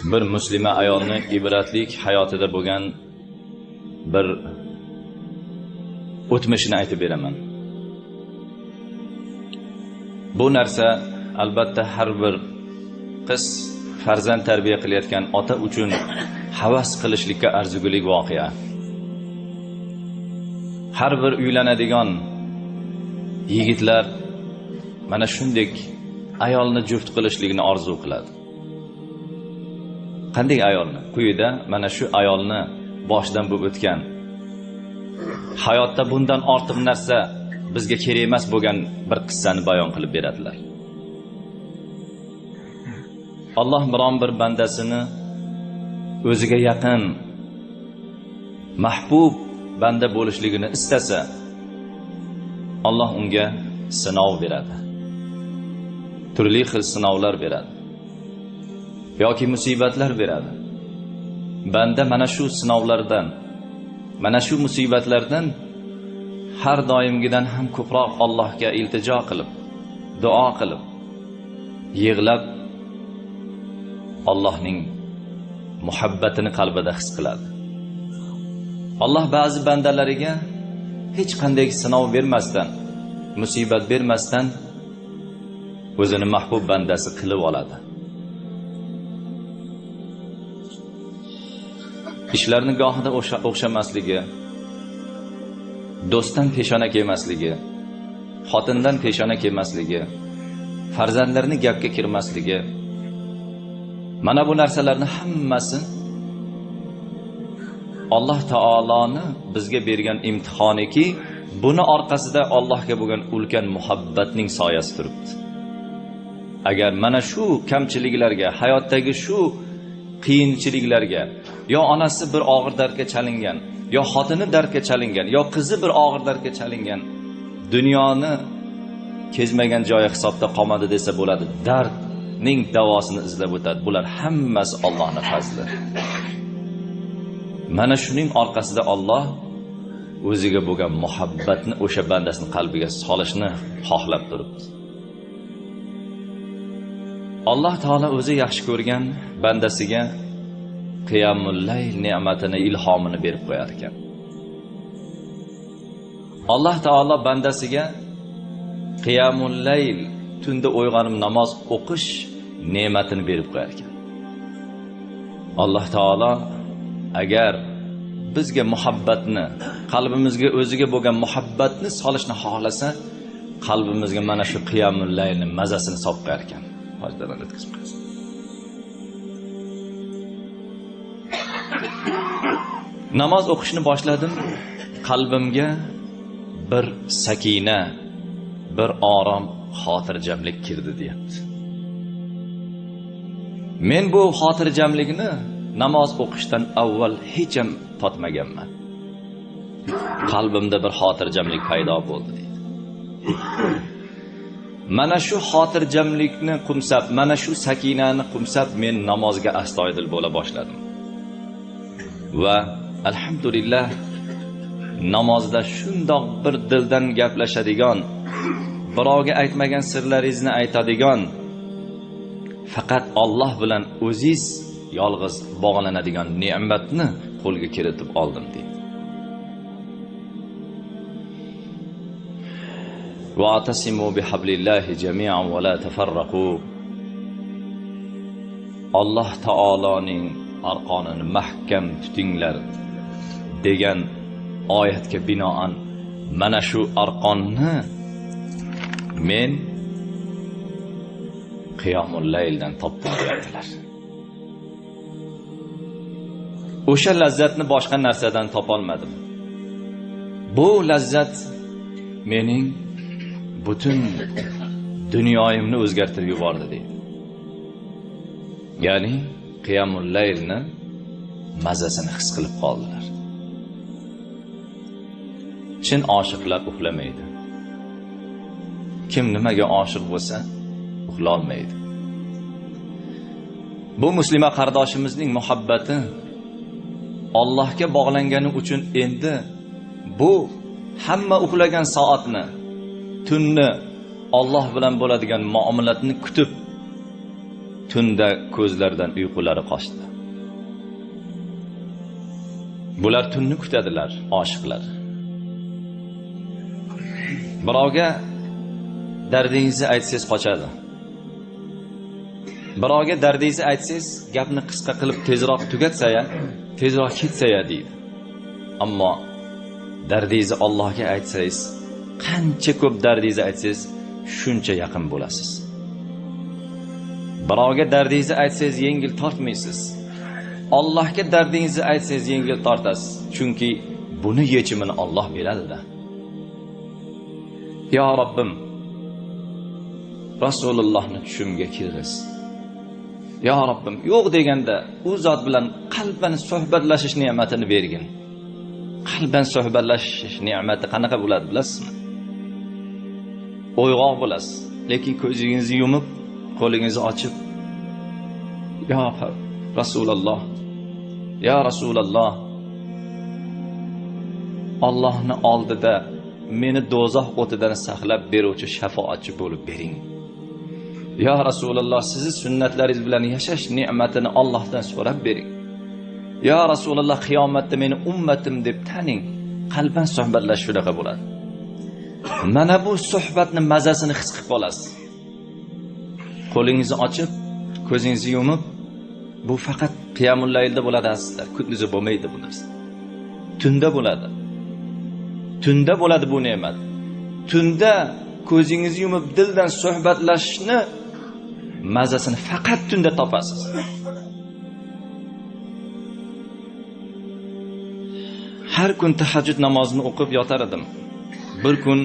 Bir muslima ayolni ibratlik hayotida bo'lgan bir o'tmishini aytib beraman. Bu narsa albatta har bir qiz farzand tarbiya qilayotgan ota uchun havas qilishlikka arzigulik voqea. Har bir uylanadigan yigitlar mana shunday ayolni juft qilishlikni orzu qiladi. Qanday ayolni? Quyida mana shu ayolni boshidan bo'lib o'tgan, hayotda bundan ortiq narsa bizga kerak emas bo'lgan bir qissani bayon qilib beradilar. Alloh biron bir bandasini o'ziga yaqin, mahbub banda bo'lishligini istasa, Alloh unga sinov beradi. Turli xil sinovlar beradi yoki musibatlar beradi. Banda mana shu sinovlardan, mana shu musibatlardan har doimgidan ham ko'proq Allohga iltijo qilib, duo qilib, yig'lab Allohning muhabbatini qalbida his qiladi. Alloh ba'zi bandalariga hech qanday sinov bermasdan, musibat bermasdan o'zini mahbub bandasi qilib oladi. Ishlarni gohida o'xshamasligi, do'stdan peshona kelmasligi, xotindan peshona kelmasligi, farzandlarni gapga kirmasligi, mana bu narsalarni hammasi Alloh taoloni bizga bergan imtihoniki, buni orqasida Allohga bo'lgan ulkan muhabbatning soyasi turibdi. Agar mana shu kamchiliklarga, hayotdagi shu qiyinchiliklarga, yo onasi bir og'ir dardga chalingan, yo xotini dardga chalingan, yo qizi bir og'ir dardga chalingan, dunyoni kezmagan joyi hisobda qolmadi desa bo'ladi. Dardning davosini izlab o'tadi. Bular hammasi Allohning fazli. Mana shuning orqasida Alloh o'ziga bo'lgan muhabbatni o'sha bandasining qalbiga solishni xohlab turibdi. Alloh taolo o'zi yaxshi ko'rgan bandasiga qiyamul layl ne'matini, ilhomini berib qo'yar ekan. Alloh taolo bandasiga qiyamul layl, tunda uyg'onib namoz o'qish ne'matini berib qo'yar ekan. Alloh taolo agar bizga muhabbatni, qalbimizga o'ziga bo'lgan muhabbatni solishni xohlasa, qalbimizga mana shu qiyamul laylning mazasini solib qo'yar ekan. Hojdan o'tkazib qo'ysin. Namoz o'qishni boshladim, qalbimga bir sakina, bir orom, xotirjamlik kirdi deyapti. Men bu xotirjamlikni namoz o'qishdan avval hech ham totmaganman. Qalbimda bir xotirjamlik paydo bo'ldi deydi. Mana shu xotirjamlikni qumsab, mana shu sakinani qumsab men namozga astoydil bo'la boshladim. Va alhamdulillah namozda shundoq bir dildan gaplashadigan, birovga aytmagan sirlaringizni aytadigan, faqat Alloh bilan o'zingiz yolg'iz bog'lanadigan ne'matni qo'lga kiritib oldim deydi. Wa'tasimu bihablillahi jami'an va la tafarraqu. Alloh taoloning arqonini mahkam tutinglar degan oyatga binoan mana shu arqonni men qiyomul layldan topdim deyaptilar. O'sha lazzatni boshqa narsadan topolmadim. Bu lazzat mening butun dunyoyimni o'zgartirib yubordi deydi. Ya'ni qiyamul laylni mazasini his qilib qoldilar. Chin oshiqlar uxlamaydi. Kim nimaga oshiq bo'lsa, uxlolmaydi. Bu muslima qardoshimizning muhabbati Allohga bog'langani uchun endi bu hamma uxlagan soatni, tunni Alloh bilan bo'ladigan muomalatni kutib, Tunda ko'zlaridan uyqulari qochdi. Bular tunni kutadilar, oshiqlar. Birovga dardingizni aytsangiz qochadi. Birovga dardingizni aytsangiz, gapni qisqa qilib tezroq tugatsa-ya, tezroq ketsa-ya deydi. Ammo dardingizni Allohga aytsangiz, qancha ko'p dardingizni aytsangiz, shuncha yaqin bo'lasiz. Birovga dardingizni aytsangiz yengil tortmaysiz. Allohga dardingizni aytsangiz yengil tortasiz. Chunki buni yechimini Alloh beradi-da. Ya Robbim, Rasulullohni tushimga kirg'iz. Ya Robbim, yo'q deganda u zot bilan qalban suhbatlashish ne'matini bergin. Qalban suhbatlashish ne'mati qanaqa bo'ladi bilasizmi? O'yg'oq bo'lasiz, lekin ko'zingizni yumib, qo'lingizni ochib, Ya Rasululloh, Ya Rasululloh, Allohning oldida meni do'zax o'tidan saqlab beruvchi shafoatchi bo'lib bering. Ya Rasululloh, sizni sunnatlaringiz bilan yashash ne'matini Allohdan so'rab bering. Ya Rasululloh, qiyomatda meni ummatim deb taning. Qalban suhbatlashish shunaqa bo'ladi. Mana bu suhbatni mazasini his qilib qolasiz. Qo'lingizni ochib, ko'zingizni yumib, bu faqat qiyamul laylda bo'ladi azizlar, kunduzi bo'lmaydi bu narsa. Tunda bo'ladi. Tunda bo'ladi bu ne'mat. Tunda ko'zingizni yumib dildan suhbatlashishni mazasini faqat tunda topasiz. Har kun tahajjud namozini o'qib yotar edim. Bir kun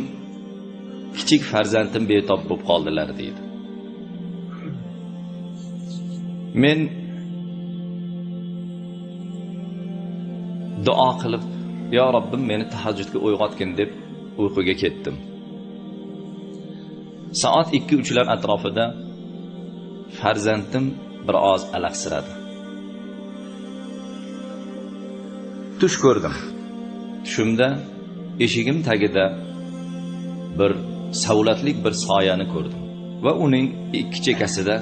kichik farzandim betob bo'lib qoldilar deydi. Men duo qilib, Ya Robbim meni tahajjudga uyg'otgin deb uyquga ketdim. Soat 2-3 lar atrofida farzandim bir oz alaqsiradi. Tush ko'rdim. Tushimda eshigim tagida bir savlatlik bir soyani ko'rdim va uning ikki chekkasida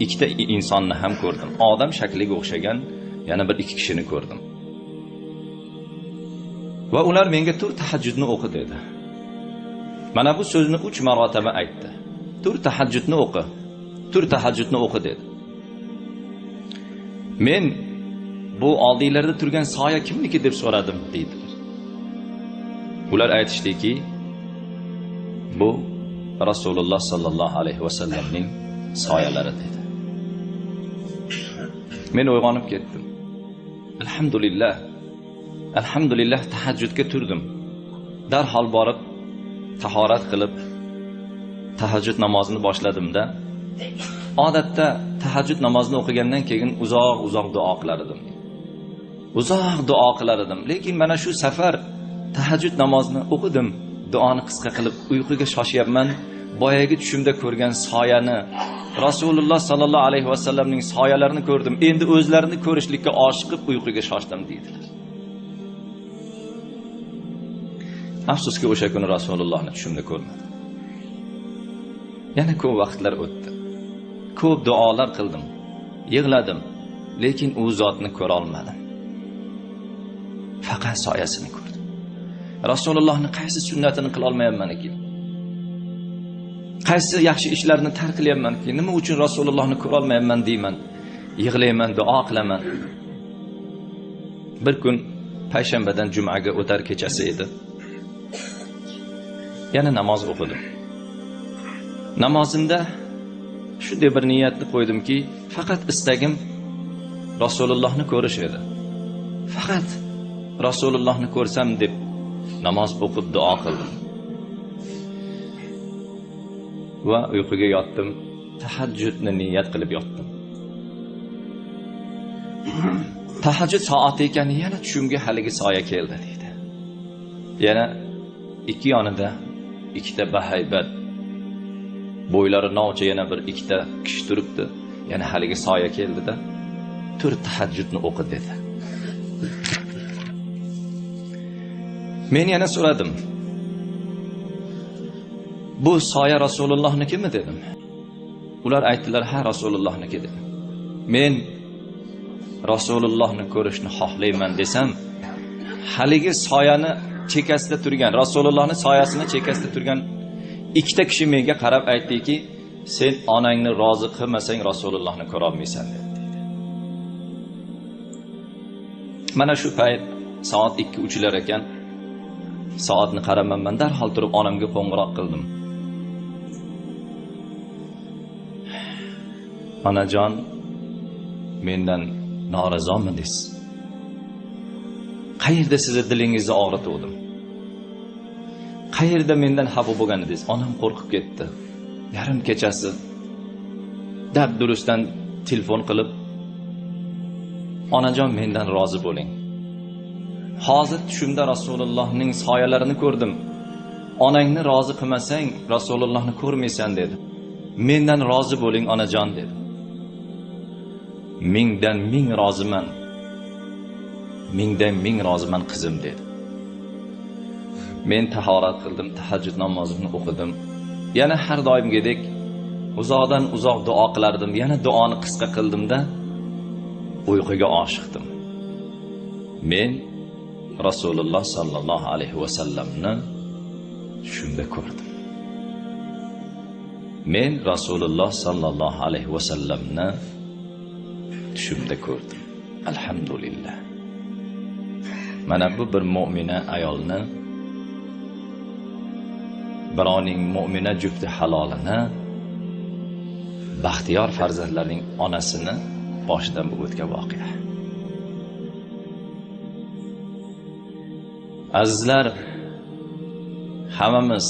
ikkita insonni ham ko'rdim. Odam shakliga o'xshagan yana bir ikki kishini ko'rdim. Va ular menga tur tahajjudni o'qi dedi. Mana bu so'zni 3 marotaba aytdi. Tur tahajjudni o'qi. Tur tahajjudni o'qi dedi. Men bu oldinglarda turgan soya kimniki deb so'radim deydilar. Ular aytishdiki, bu Rasululloh sallallohu alayhi vasallamning soyalari dedi. Men uyg'onib ketdim. Alhamdulillah. Alhamdulillah tahajjudga turdim. Darhol borib tahorat qilib tahajjud namozini boshladimda. Odatda tahajjud namozini o'qigandan keyin uzoq-uzoq duo qilar edim. Uzoq duo qilar edim. Lekin mana shu safar tahajjud namozini o'qidim. Duoni qisqa qilib uyquga shoshyapman. Boyagi tushimda ko'rgan soyani, Rasululloh sallallohu alayhi vasallamning soyalarini ko'rdim. Endi o'zlarini ko'rishlikka oshiqib uyquga shoshdim deydilar. Afsuski o'sha kuni Rasulullohni tushimda ko'rmadim. Yana ko'p vaqtlar o'tdi. Ko'p duolar qildim, yig'ladim, lekin u zotni ko'ra olmadim. Faqat soyasini ko'rdim. Rasulullohning qaysi sunnatini qila olmayapman ekan? Qaysi yaxshi ishlarni tark qilyapman ekan? Nima uchun Rasulullohni ko'ra olmayapman deyman. Yig'layman, duo qilaman. Bir kun payshanbadan jumaga o'tar kechasi edi. Yana namoz o'qidim. Namozimda shunday bir niyatni qo'ydimki, faqat istagim Rasulullohni ko'rish edi. Faqat Rasulullohni ko'rsam deb namoz o'qib duo qildim. Va uyquga yotdim, tahajjudni niyat qilib yotdim. Tahajjud soati ekan, yana tushimga haligi soya keldi deydi. Yana ikki yonida ikkita bahaybat, bo'ylari novcha yana bir ikkita kishi turibdi. Yana haligi soya keldida, tur tahajjudni o'qi dedi. Men yana so'radim. Bu soya Rasulullohnikimi dedim. Ular aytdilar, ha, Rasulullohniki dedi. Men Rasulullohni ko'rishni xohlayman desam, haligi soyani chekasida turgan, Rasulullohni soyasini chekasida turgan ikkita kishi menga qarab aytdiki, sen onangni rozi qilmasang Rasulullohni ko'ra olmaysan dedi. Mana shu payt soat 2-3lar ekan. Soatni qaramanman, darhol turib onamga qo'ng'iroq qildim. Onajon, mendan norozomidingiz? Qayerda sizni dilingizni og'rituvdim? Qayerda mendan xafa bo'lgan edingiz? Onam qo'rqib ketdi. Yarim kechasi dabdurustdan telefon qilib, onajon mendan rozi bo'ling. Hozir tushimda Rasulullohning soyalarini ko'rdim. Onangni rozi qilmasang Rasulullohni ko'rmaysan dedi. Mendan rozi bo'ling onajon dedi. Mingdan ming roziman. Mingdan ming roziman qizim dedi. Men tahorat qildim, tahajjud namozimni o'qidim. Yana har doimgidek uzoqdan uzoq duo qilardim. Yana duoni qisqa qildimda uyquga oshiqdim. Men Rasululloh sallallohu alayhi va sallamni tushimda ko'rdim. Men Rasululloh sallallohu alayhi va sallamni tushimda ko'rdim. Alhamdulillah. Mana bu bir mo'mina ayolni, birovning mo'mina jufti halolini, baxtiyor farzandlarning onasini boshidan bu o'tgan voqea. Azizlar, hammamiz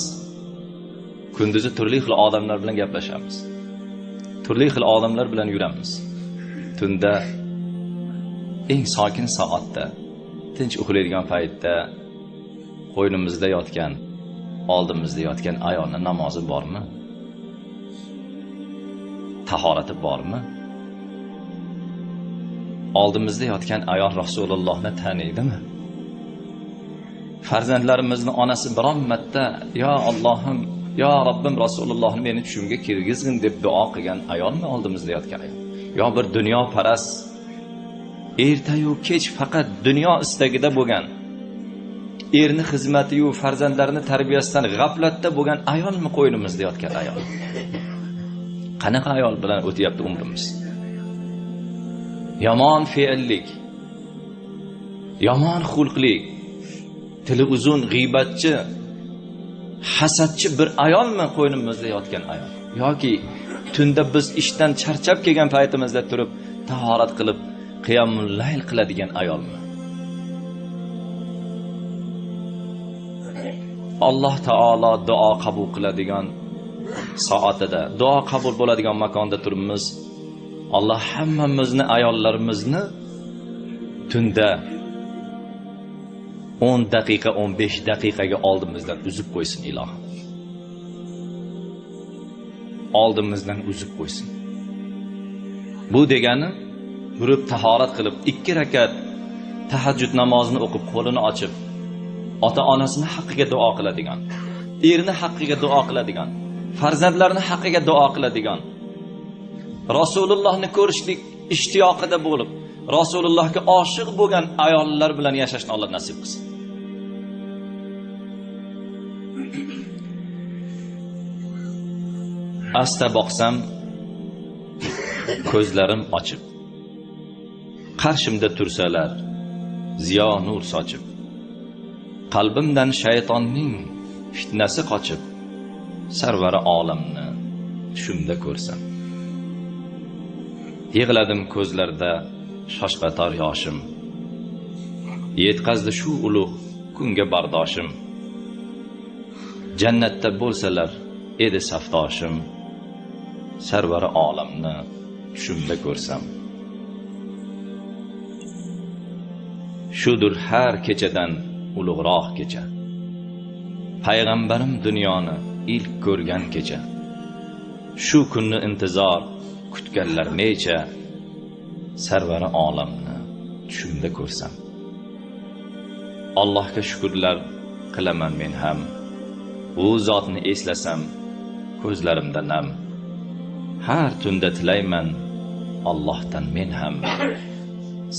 kunduzi turli xil odamlar bilan gaplashamiz. Turli xil odamlar bilan yuramiz. Tunda eng sokin soatda, tinch uxlaydigan paytda qo'ynimizda yotgan, oldimizda yotgan ayolning namozi bormi? Tahorati bormi? Oldimizda yotgan ayol Rasulullohni taniydimi? Farzandlarimizni onasi biron marta "Ya Allohim, ya Robbim, Rasulullohni meni tushimga kirgizgin" deb duo qilgan ayolmi oldimizda yotgan ayol? Yo bir dunyoparast, erta-yu kech faqat dunyo istagida bo'lgan, erni xizmati-yu farzandlarini tarbiyasidan g'aflatda bo'lgan ayolmi qo'ynimizda yotgan ayol? Qanaqa ayol bilan o'tyapti umrimiz? Yomon fe'llik, yomon xulqlik, tili uzun g'iybatchi, hasadchi bir ayolmi qo'ynimizda yotgan ayol? Yoki tunda biz ishdan charchab kelgan paytimizda turib tahorat qilib qiyamul layl qiladigan ayolmi? Alloh taolo duo qabul qiladigan soatida, duo qabul bo'ladigan makonda turibmiz. Alloh hammamizni, ayollarimizni tunda 10 daqiqa, 15 daqiqaga oldimizdan uzib qo'ysin ilohim. Oldimizdan uzib qo'ysin. Bu degani turib tahorat qilib 2 rakat tahajjud namozini o'qib, qo'lini ochib, ota-onasini haqqiga duo qiladigan, erini haqqiga duo qiladigan, farzandlarini haqqiga duo qiladigan, Rasulullohni ko'rishlik ishtiyoqida bo'lib, Rasulullohga oshiq bo'lgan ayollar bilan yashashni Alloh nasib qilsin. Asta boqsam, ko'zlarim ochib, qarshimda tursalar, ziyo nur sochib, qalbimdan shaytonning fitnasi qochib, sarvari olamni tushimda ko'rsam. Yig'ladim ko'zlarda shoshqator yoshim, yetqazdi shu ulug' kunga bardoshim. Jannatda bo'lsalar edi safdoshim, sarvari olamni tushimda ko'rsam. Shudur har kechadan ulug'roq kecha, payg'ambarim dunyoni ilk ko'rgan kecha. Shu kunni intizor kutganlar necha, sarvari olamni tushimda ko'rsam. Allohga shukrlar qilaman men ham, u zotni eslasam ko'zlarimda nam. Har tunda tilayman Allohdan men ham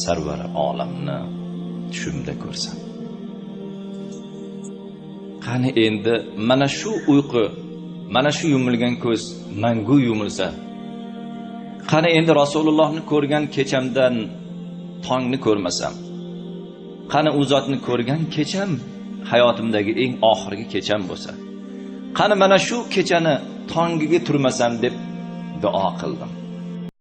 sarvar olamni tushimda ko'rsam. Qani endi mana shu uyqu, mana shu yumilgan ko'z mangu yumilsa, qani endi Rasulullohni ko'rgan kechamdan tongni ko'rmasam, qani u zotni ko'rgan kecham hayotimdagi eng oxirgi kecham bo'lsa, qani mana shu kechani tongiga turmasam deb duo qildim.